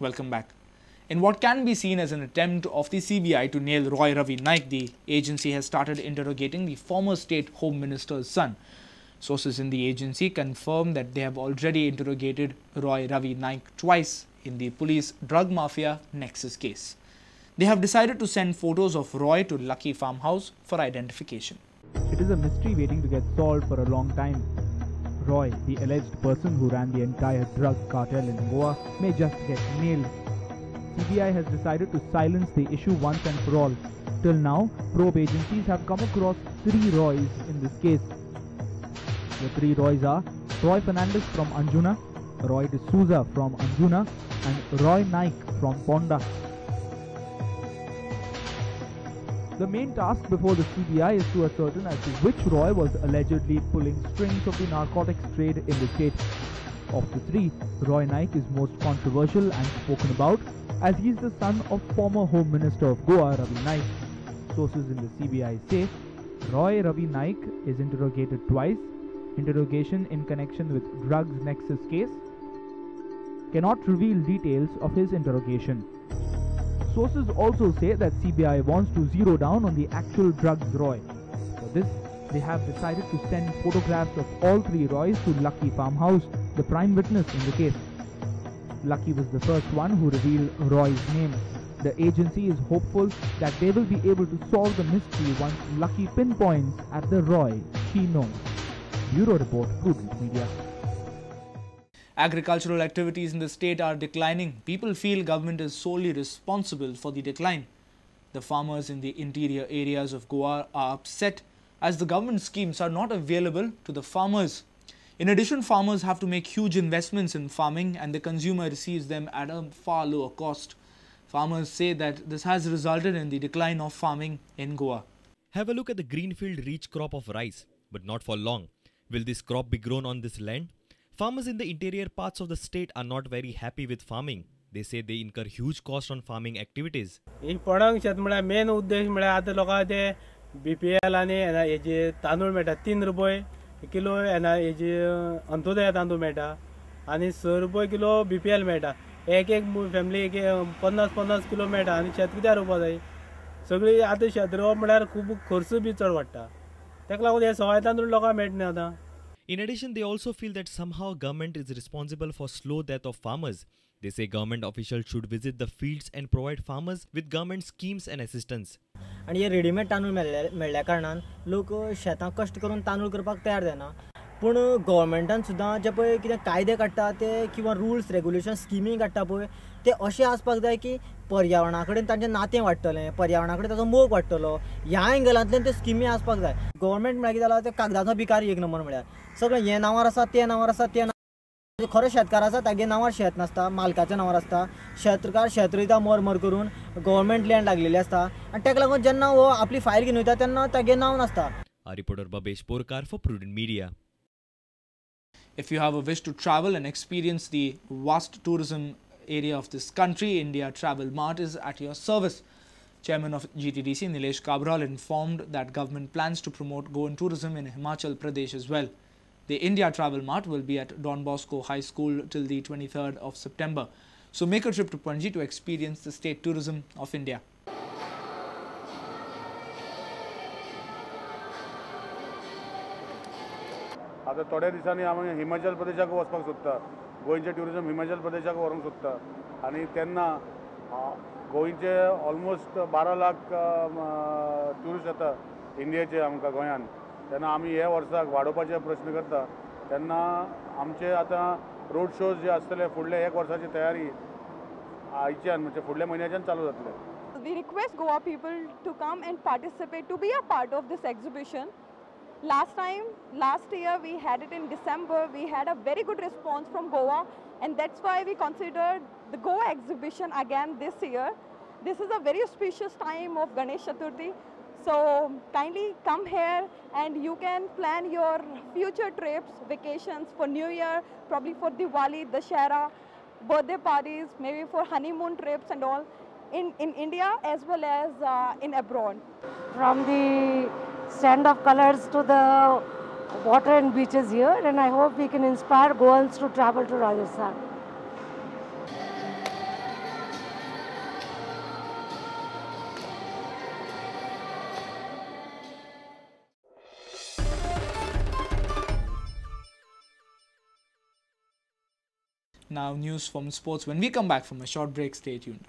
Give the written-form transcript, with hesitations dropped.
Welcome back. In what can be seen as an attempt of the CBI to nail Roy Ravi Naik, the agency has started interrogating the former state home minister's son. Sources in the agency confirm that they have already interrogated Roy Ravi Naik twice in the police drug mafia nexus case. They have decided to send photos of Roy to Lucky Farmhouse for identification. It is a mystery waiting to get solved for a long time. Roy, the alleged person who ran the entire drug cartel in Goa, may just get nailed. CBI has decided to silence the issue once and for all. Till now, probe agencies have come across three Roys in this case. The three Roys are Roy Fernandez from Anjuna, Roy D'Souza from Anjuna and Roy Naik from Ponda. The main task before the CBI is to ascertain as to which Roy was allegedly pulling strings of the narcotics trade in the state. Of the three, Roy Naik is most controversial and spoken about, as he is the son of former Home Minister of Goa, Ravi Naik. Sources in the CBI say Roy Ravi Naik is interrogated twice. Interrogation in connection with drugs nexus case cannot reveal details of his interrogation. Sources also say that CBI wants to zero down on the actual drugs Roy. For this, they have decided to send photographs of all three Roys to Lucky Farmhouse, the prime witness in the case. Lucky was the first one who revealed Roy's name. The agency is hopeful that they will be able to solve the mystery once Lucky pinpoints at the Roy she knows. Bureau Report, Prudent Media. Agricultural activities in the state are declining. People feel government is solely responsible for the decline. The farmers in the interior areas of Goa are upset as the government schemes are not available to the farmers. In addition, farmers have to make huge investments in farming and the consumer receives them at a far lower cost. Farmers say that this has resulted in the decline of farming in Goa. Have a look at the greenfield rich crop of rice, but not for long. Will this crop be grown on this land? Farmers in the interior parts of the state are not very happy with farming. They say they incur huge cost on farming activities. ही पणंग शेत म्हळ्यार main उद्देश म्हळ्यार आतां लोकांक ते BPL आनी हेजे तांदूळ मेळटा 3 रुपये किलो, हेजे अंत्योदय तांदूळ मेळटा आनी 6 रुपये किलो BPL मेळटा. एक एक फॅमिली एक 50-50 किलो मेळटा आनी शेत कित्याक रोवपा जाय? सगळी आतां शेत रोवप म्हळ्यार खूब खर्च बी चड वाडटा, ताका लागून हे सवाय तांदूळ लोकांक मेळना आतां. In addition, they also feel that somehow government is responsible for slow death of farmers. They say government officials should visit the fields and provide farmers with government schemes and assistance. आनी हे readymade तांदूळ मेळ्ळ्या कारणान लोक शेतां कश्ट करून तांदूळ करपाक तयार जायना. पूण गव्हर्मेंटान सुद्दां जे पळय कितें कायदे काडटा ते किंवा रुल्स रेगुलेशन स्किमी काडटा पळय ते अशें आसपाक जाय की पर्यावरणा कडेन तांचें नातें वाडटलें, पर्यावरणा कडेन ताचो मोग वाडटलो, ह्या एंगलांतल्यान ते स्किमी आसपाक जाय. गव्हर्मेंट म्हळ्यार कितें जालां ते कागदाचो भिकारी एक नंबर म्हळ्यार सगळें हें नांवार आसा तें नांवार आसा तें नांवार. खरो शेतकार आसा तागे नांवार शेत नासता, मालकाच्या नांवार आसता. शेतकार शेत रोयता मर मर करून, गव्हर्मेंट लँड लागलेली आसता आनी ताका लागून जेन्ना हो आपली फायल घेवन वयता तेन्ना तागे नांव नासता. Reporter Babesh Porkar for Prudent Media. If you have a wish to travel and experience the vast tourism area of this country, India Travel Mart is at your service. Chairman of GTDC Nilesh Cabral informed that government plans to promote Goan tourism in Himachal Pradesh as well. The India Travel Mart will be at Don Bosco High School till the 23rd of September. So make a trip to Panaji to experience the state tourism of India. आतां थोड्या दिसांनी आमी हिमाचल प्रदेशाक वचपाक सोदता, गोंयचें tourism Himachal प्रदेशाक व्हरूंक सोदता आनी तेन्ना गोंयचे ऑलमोस्ट 12 लाख ट्युरिस्ट येता इंडियेचे आमकां गोंयान. तेन्ना आमी हे वर्साक वाडोवपाचे प्रश्न करता. तेन्ना आमचे आतां रोड शोज जे आसतले फुडले एक वर्साची तयारी आयच्यान म्हणजे फुडल्या म्हयन्याच्यान चालू जातले. We request Goa people to come and participate, to be a part of this exhibition. Last year we had it in December. We had a very good response from Goa, and that's why we considered the Goa exhibition again this year. This is a very auspicious time of Ganesh Chaturthi, so kindly come here and you can plan your future trips, vacations for New Year, probably for Diwali, Dashera, birthday parties, maybe for honeymoon trips and all in India as well as in abroad. From the sand of colors to the water and beaches here, and I hope we can inspire Goans to travel to Rajasthan. Now news from sports. When we come back from a short break, stay tuned.